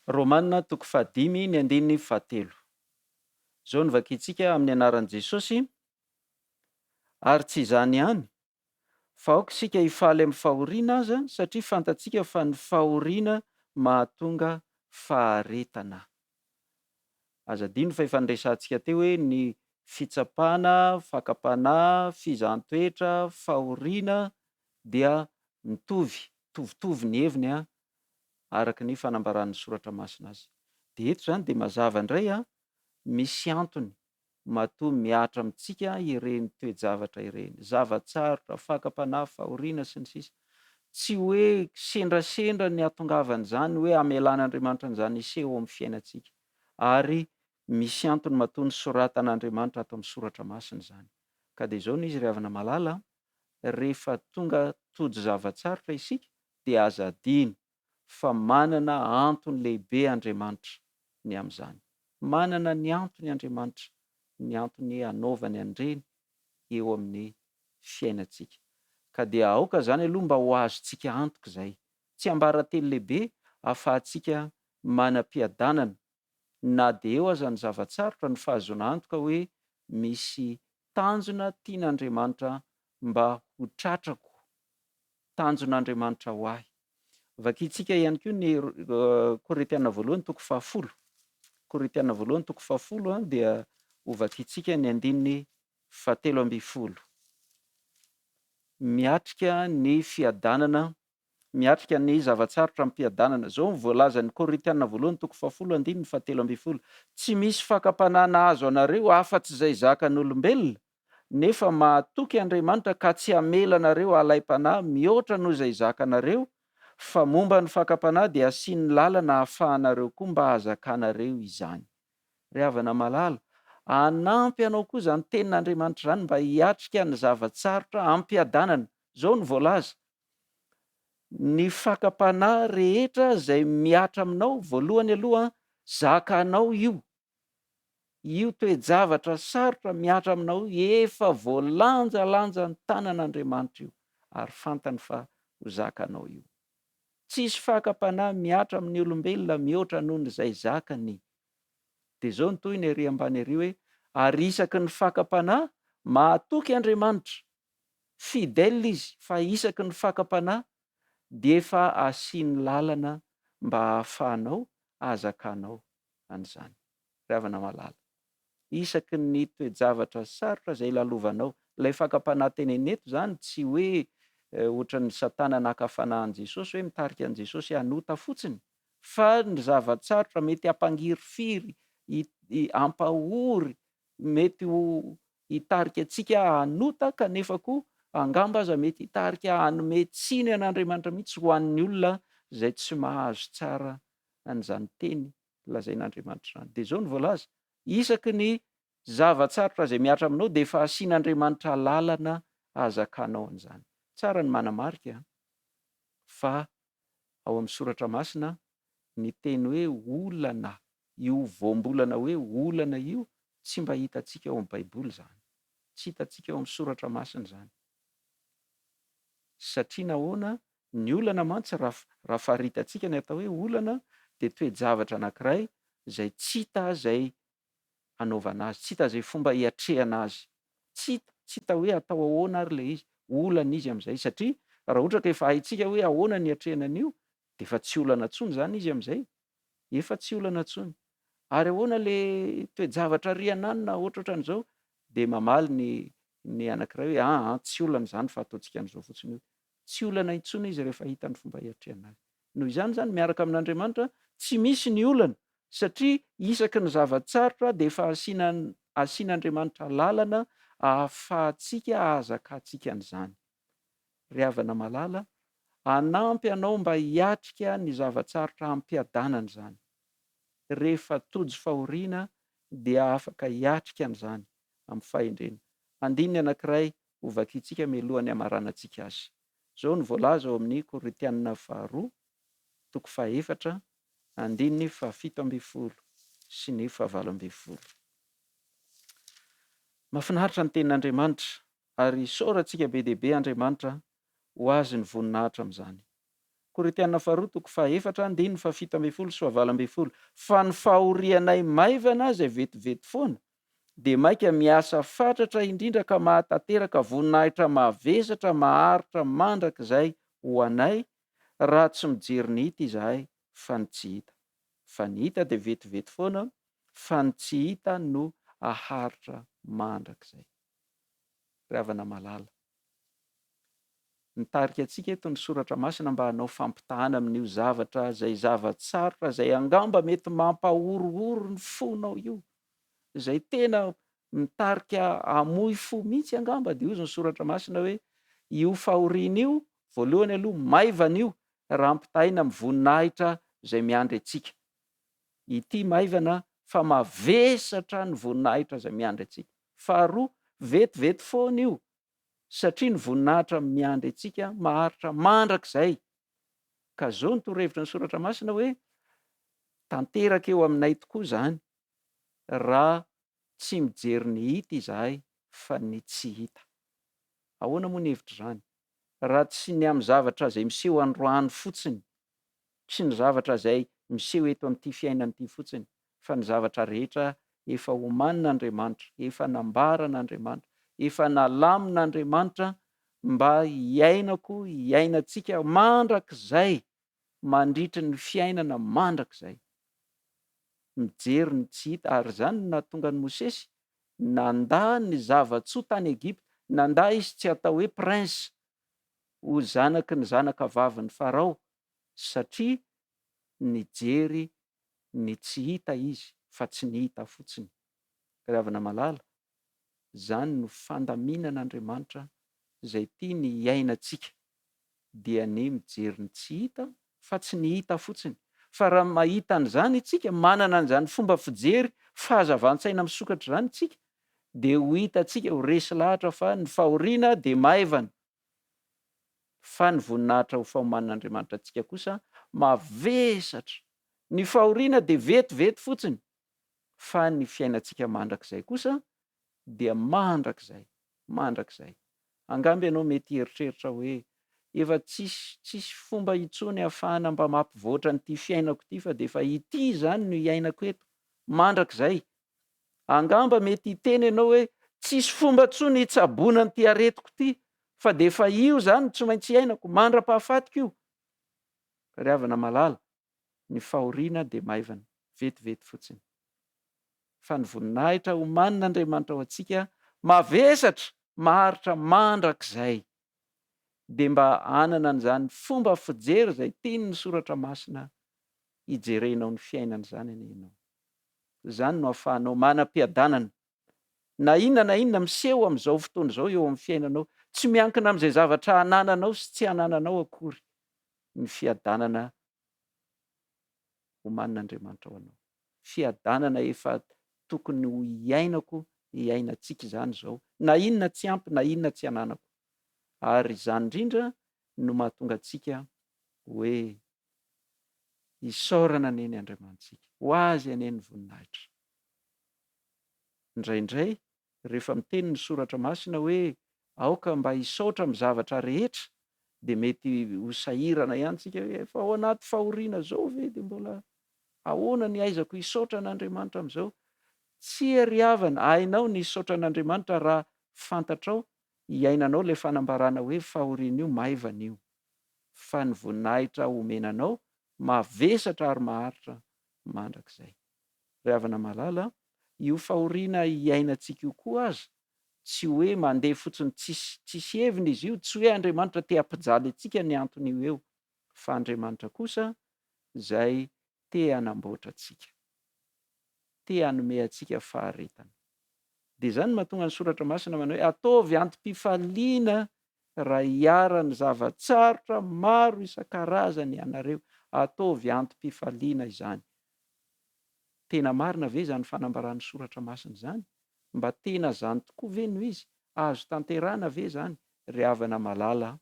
Romana toko fahadimy ny andininy fahatelo. Izao no vakintsika amin'ny anaran'i Jesosy, Ary tsy izany ihany, fa aoka isika hifaly amin'ny fahoriana aza, satria fantatsika fa ny fahoriana mahatonga faharetana. Aza adino fa efa niresahantsika teo hoe ny fitsapana, fakam-panahy, fizahan-toetra, fahoriana dia mitovy, mitovitovy ny heviny araka ny fanambaran'ny Soratra Masina azy. Dia eto izany dia mazava indray misy antony matoa mihatra amintsika ireny toe-javatra ireny, zava-tsarotra, fakam-panahy, fahoriana, sy ny sisa Tsy hoe kisendrasendra ny hahatongavan'izany hoe hamelan'Andriamanitra an'izany hiseho ao amin'ny fiainantsika. Ary misy antony matoa nosoratan'Andriamanitra ato amin'ny Soratra Masina izany. Ka dia izao no izy ry havana malala, rehefa tonga tojo zava-tsarotra isika dia aza adino fa manana antony lehibe Andriamanitra ny amin'izany. Manana ny antony Andriamanitra, ny antony hanaovany an'ireny eo amin'ny fiainantsika. Ka dia aoka izany aloha mba ho azontsika antoka izay. Tsiambaratelo lehibe ahafahantsika manam-piadanana na dia eo aza ny zava-tsarotra ny fahazoana antoka hoe misy tanjona tian'Andriamanitra mba ho tratrako, tanjon'Andriamanitra ho ahy. Vakintsika ihany koa ny Korintiana voalohany toko fahafolo. Korintiana voalohany toko fahafolo dia ho vakintsika ny andininy fahatelo ambin'ny folo. Miatrika ny fiadanana miatrika ny zava-tsarotra amim-piadanana. Izao no voalazan'ny Korintiana voalohany toko fahafolo andininy fahatelo ambin'ny folo, Tsy misy fakam-panahy nahazo anareo afa-tsy izay zakan'olombelona, nefa mahatoky Andriamanitra ka tsy hamela anareo halaim-panahy mihoatra noho izay zakanareo, fa momba ny fakam-panahy dia asiany lalana hahafahanareo koa mba hahazakanareo izany. Ry havana malala, hanampy anao koa izany tenin'Andriamanitra izany mba hiatrika ny zava-tsarotra amim-piadanana. Izao no voalaza, Ny fakam-panahy rehetra izay mihatra aminao, voalohany aloha, zakanao io. Io toe-javatra sarotra mihatra aminao io, efa voalanjalanjan'ny tanan'Andriamanitra io, ary fantany fa ho zakanao io. Tsisy fakam-panahy mihatra amin'ny olombelona mihoatra noho ny izay zakany. Dia izao ny tohiny ery ambany ery hoe, ary isaky ny fakam-panahy, mahatoky Andriamanitra, Fidèle izy fa isaky ny fakam-panahy dia efa asiany lalana mba hahafahanao hahazakanao an'izany. Ry havana malala, isaky ny toe-javatra sarotra izay lalovanao, ilay fakam-panahy tenenina eto izany tsy hoe ohatran'ny satana naka fanahy an'i Jesosy hoe mitarika an'i Jesosy hanota fotsiny fa ny zava-tsarotra mety hampangirifiry, hampahory, mety ho hitarika antsika hanota kanefa koa angamba aza mety hitarika hanome tsiny an'Andriamanitra mihitsy ho an'ny olona izay tsy mahazo tsara an'izany teny lazain'Andriamanitra izany. Dia izao no voalaza, isaky ny zava-tsarotra izay mihatra aminao dia efa asian'Andriamanitra lalana hahazakanao an'izany. Tsara ny manamarika fa ao amin'ny soratra masina ny teny hoe olana, io voambolana hoe olana io tsy mba hitantsika ao amin'ny baiboly izany, tsy hitantsika ao amin'ny soratra masina izany. Satria nahoana? Ny olana mantsy raha raha faritantsika ny atao hoe olana dia toe-javatra anankiray izay tsy hita izay hanaovana azy, tsy hita izay fomba hiatrehana azy, tsy hita, tsy hita hoe atao ahoana ary ilay izy, olana izy amin'izay satria raha ohatra ka efa haintsika hoe ahoana ny hiatrehana an'io dia efa tsy olana intsony izany izy amin'izay, efa tsy olana intsony. Ary ahoana ilay toe-javatra ary ananona ohatrohatran'izao? Dia mamaly ny ny anankiray hoe aa tsy olana izany fa ataontsika an'izao fotsiny io. Tsy olana intsony izy rehefa hita ny fomba hiatrehana azy. Noho izany izany miaraka amin'Andriamanitra tsy misy ny olana satria isaky ny zava-tsarotra dia efa asiana asian'Andriamanitra lalana ahafahantsika ahazakantsika an'izany. Ry havana malala, hanampy anao mba hiatrika ny zava-tsarotra amim-piadanana izany. Rehefa tojo fahoriana dia afaka hiatrika an'izany amin'ny fahendrena. Andininy anankiray hovakintsika mialohan'ny hamaranantsika azy. Izao no voalaza ao amin'ny Korintiana faharoa, toko fahaefatra, andininy fahafito ambin'ny folo sy ny fahavalo ambin'ny folo. Mahafinaritra ny Tenin'Andriamanitra ary isaorantsika be dia be Andriamanitra ho Azy ny voninahitra amin'izany. Korintiana faharoa toko fahaefatra andininy faha-17 sy faha-18, Fa ny fahorianay maivana izay vetivety foana, dia mainka miasa fatratra indrindra ka mahatanteraka voninahitra mavesatra maharitra mandrakizay ho anay, raha tsy mijery ny hita izahay fa ny tsy hita. Fa ny hita dia vetivety foana, fa ny tsy hita no haharitra mandrakizay. Ry havana malala, mitarika antsika eto ny Soratra Masina mba hanao fampitahana amin'io zavatra izay zava-tsarotra izay angamba mety mampahorohoro ny fonao io, izay tena mitarika hamoy fo mihitsy angamba, dia hozy ny Soratra Masina hoe, io fahoriana io, voalohany aloha, maivana io raha ampitahaina amin'ny voninahitra izay miandry antsika. Ity maivana fa mavesatra ny voninahitra izay miandry antsika. Faharoa, vetivety foana io satria ny voninahitra miandry antsika maharitra mandrakizay. Ka zao ny torohevitry ny Soratra Masina hoe, tanteraka eo aminay tokoa izany raha tsy mijery ny hita izahay fa ny tsy hita. Ahoana moa ny hevitr'izany? Raha tsy ny amin'ny zavatra izay miseho androany fotsiny, tsy ny zavatra izay miseho eto amin'ity fiainana ity fotsiny, fa ny zavatra rehetra efa omanin'Andriamanitra, efa nambaran'Andriamanitra, efa nalamin'Andriamanitra mba hiainako, hiainantsika mandrakizay, mandritry ny fiainana mandrakizay. Mijery ny tsy hita, ary izany no nahatonga an'i Mosesy nandà ny zava-tsoa tany Egypta, nandà izy tsy hatao hoe prince, ho zanaky ny zanaka vavin'i Farao, satria nijery ny tsy hita izy fa tsy ny hita fotsiny. Ry havana malala, izany no fandaminan'Andriamanitra izay tiany hiainantsika, dia ny mijery ny tsy hita fa tsy ny hita fotsiny. Fa raha mahita an'izany isika, manana an'izany fomba fijery, fahazavan-tsaina misokatra izany isika, dia ho hitantsika, ho resy lahatra fa ny fahoriana dia maivana, fa ny voninahitra ho faomanin'Andriamanitra antsika kosa mavesatra. Ny fahoriana dia vetivety fotsiny, fa ny fiainantsika mandrakizay kosa dia mandrakizay, mandrakizay. Angamba ianao mety hieritreritra hoe, Efa tsisy, tsisy fomba intsony ahafahana mba mampivoatra an'ity fiainako ity fa dia efa ity izany no iainako eto, mandrakizay. Angamba mety hiteny ianao hoe, Tsisy fomba intsony hitsaboana an'ity aretiko ity, fa dia efa io izany no tsy maintsy iainako, mandra-pahafatiko io. Ry havana malala, ny fahoriana dia maivana, vetivety fotsiny. Fa ny voninahitra omanin'Andriamanitra ho antsika, mavesatra, maharitra mandrakizay. Dia mba hanana an'izany fomba fijery izay tian'ny Soratra Masina hijerenao ny fiainana izany anie ianao. Izany no ahafahanao manam-piadanana. Na inona na inona miseho amin'izao fotoana izao eo amin'ny fiainanao, tsy miankina amin'izay zavatra anananao sy tsy anananao akory ny fiadanana omanin'Andriamanitra ho anao. Fiadanana efa tokony ho iainako, iainantsika izany izao, na inona tsy ampy, na inona tsy ananako. Ary izany indrindra no mahatonga antsika hoe Isaorana anie ny Andriamanitsika. Ho Azy anie ny voninahitra. Indraindray, rehefa miteny ny Soratra Masina hoe aoka mba hisaotra amin'ny zavatra rehetra, dia mety ho sahirana ihany isika hoe efa ao anaty fahoriana izao ve dia mbola ahoana ny haizako hisaotra an'Andriamanitra amin'izao? Tsia ry havana, hainao ny hisaotra an'Andriamanitra raha fantatrao, iainanao ilay fanambarana hoe fahoriana io maivana io. fa ny voninahitra omena anao mavesatra ary maharitra mandrakizay. Ry havana malala, io fahoriana iainantsika io koa aza tsy hoe mandeha fotsiny tsisy tsisy heviny izy io, tsy hoe Andriamanitra te hampijaly antsika ny anton'io eo, fa Andriamanitra kosa izay te hanamboatra antsika, te hanome antsika faharetana. Dia izany no mahatonga ny Soratra Masina manao hoe ataovy antom-pifaliana Raha iharan'ny zava-tsarotra maro isan-karazany ianareo, ataovy antom-pifaliana izany. Tena marina ve izany fanambaran'ny Soratra Masina izany? Mba tena izany tokoa ve no izy? Azo tanterahina ve izany, ry havana malala a?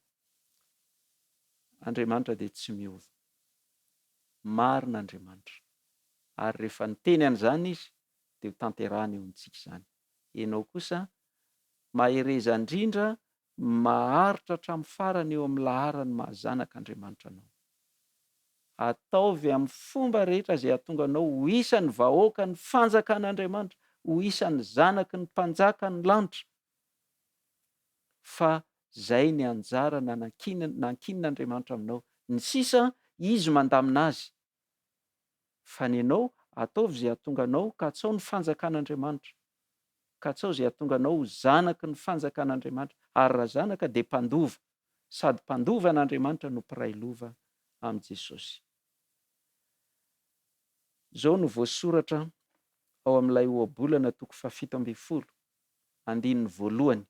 Andriamanitra dia tsy miova. Marina Andriamanitra. Ary rehefa niteny an'izany Izy, dia ho tanterahiny eo amintsika izany. Ianao kosa, mahereza indrindra maharitra hatramin'ny farany eo amin'ny laharan'ny maha zanak'Andriamanitra anao. Ataovy amin'ny fomba rehetra izay hahatonga anao ho isan'ny vahoakan'ny fanjakan'Andriamanitra, ho isan'ny zanaky ny Mpanjakan'ny lanitra, fa izay ny anjara nankinin'Andriamanitra aminao. Ny sisa, Izy mandamina azy. Fa ny anao, ataovy izay hahatonga anao katsao ny fanjakan'Andriamanitra. Katsao izay hahatonga anao ho zanaky ny fanjakan'Andriamanitra. Ary raha zanaka dia mpandova. Sady mpandova an'Andriamanitra no mpiray lova amin'i Jesosy. Izao no voasoratra ao amin'ilay ohabolana toko fahafito ambinifolo, andininy voalohany,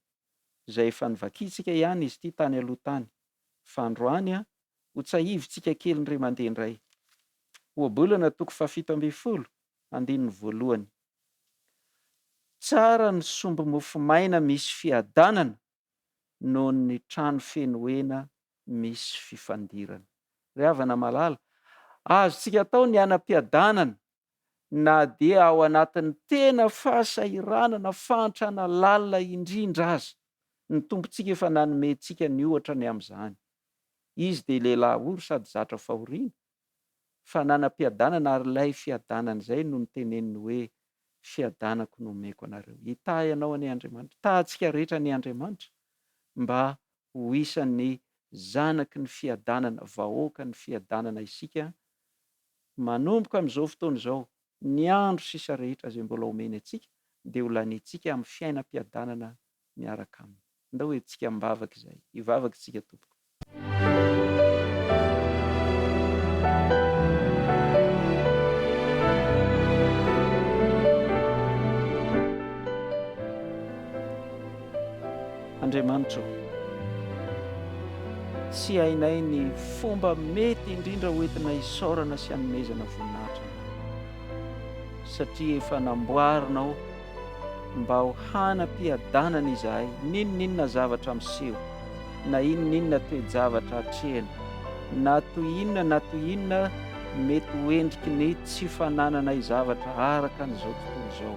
izay efa novakintsika ihany izy ity tany aloha tany, fa androany ho tsahivintsika kely indray mandeha indray. Ohabolana toko fahafito ambinifolo, andininy voalohany. Tsara ny sombi-mofo maina misy fiadanana noho ny trano feno hena misy fifandirana. Ry havana malala, azontsika atao ny hanam-piadanana na dia ao anatin'ny tena fahasahiranana, fahantrana lalina indrindra aza. Ny Tompontsika efa nanome antsika ny ohatra ny amin'izany. Izy dia lehilahy ory sady zatra fahoriana, fa nanam-piadanana ary ilay fiadanana izay no noteneniny hoe, Fiadanako no omeko anareo. Hitahy anao anie Andriamanitra, hitahy antsika rehetra anie Andriamanitra mba ho isan'ny zanaky ny fiadanana, vahoakan'ny fiadanana isika manomboka amin'izao fotoana izao, ny andro sisa rehetra izay mbola omeny antsika dia ho laniantsika amin'ny fiainam-piadanana miaraka aminy. Ndao entintsika am-bavaka izay. Hivavaka isika tompoko. Andriamanitra ô, tsy hainay ny fomba mety indrindra ho entina hisaorana sy hanomezana voninahitra Anao, satria efa namboarinao mba ho hanam-piadanana izahay, n'inon'inona zavatra miseho, na inon'inona toe-javatra atrehina, na toy inona na toy inona mety ho endriky ny tsy fanananay zavatra araka an'izao tontolo izao,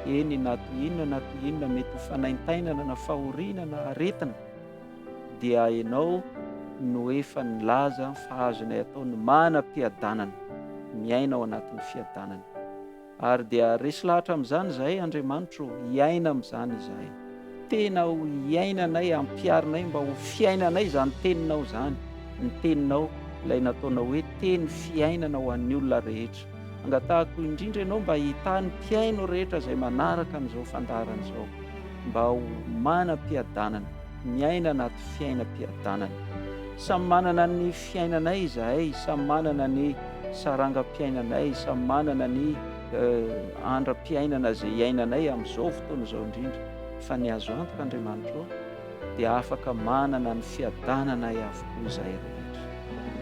eny, na toy inona na toy inona mety ho fanaintainana na fahoriana na aretina, dia Ianao no efa nilaza fa azonay atao ny manam-piadanana, miaina ao anatin'ny fiadanana. Ary dia resy lahatra amin'izany izahay, Andriamanitro ô, hiaina amin'izany izahay. Tena ho iainanay, ampiharinay mba ho fiainanay izany Teninao izany, ny Teninao ilay nataonao hoe Teny fiainana ho an'ny olona rehetra. Angatahako indrindra Ianao mba hitahy ny mpihaino rehetra izay manaraka an'izao fandaharana izao, mba ho manam-piadanana, miaina anaty fiainam-piadanana. Samy manana ny fiainanay izahay, samy manana ny sarangam-piainanay, samy manana ny andram-piainana izay iainanay amin'izao fotoana izao indrindra. Fa ny azo antoka Andriamanitra ô, dia afaka manana ny fiadananay avokoa izahay rehetra.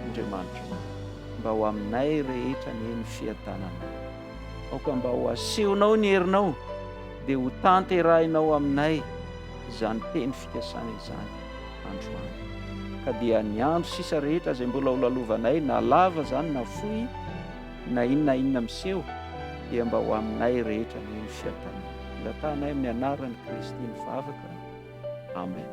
Andriamanitra ô, mba ho aminay rehetra anie ny fiadananao. Aoka mba ho asehonao ny herinao, dia ho tanterahinao aminay izany teny fikasana izany androany. Ka dia ny andro sisa rehetra izay mbola ho lalovanay, na lava izany na fohy, na inona na inona miseho, dia mba ho aminay rehetra anie ny fiadanana. Angatahanay amin'ny anaran'i Kristy ny vavaka. Amen.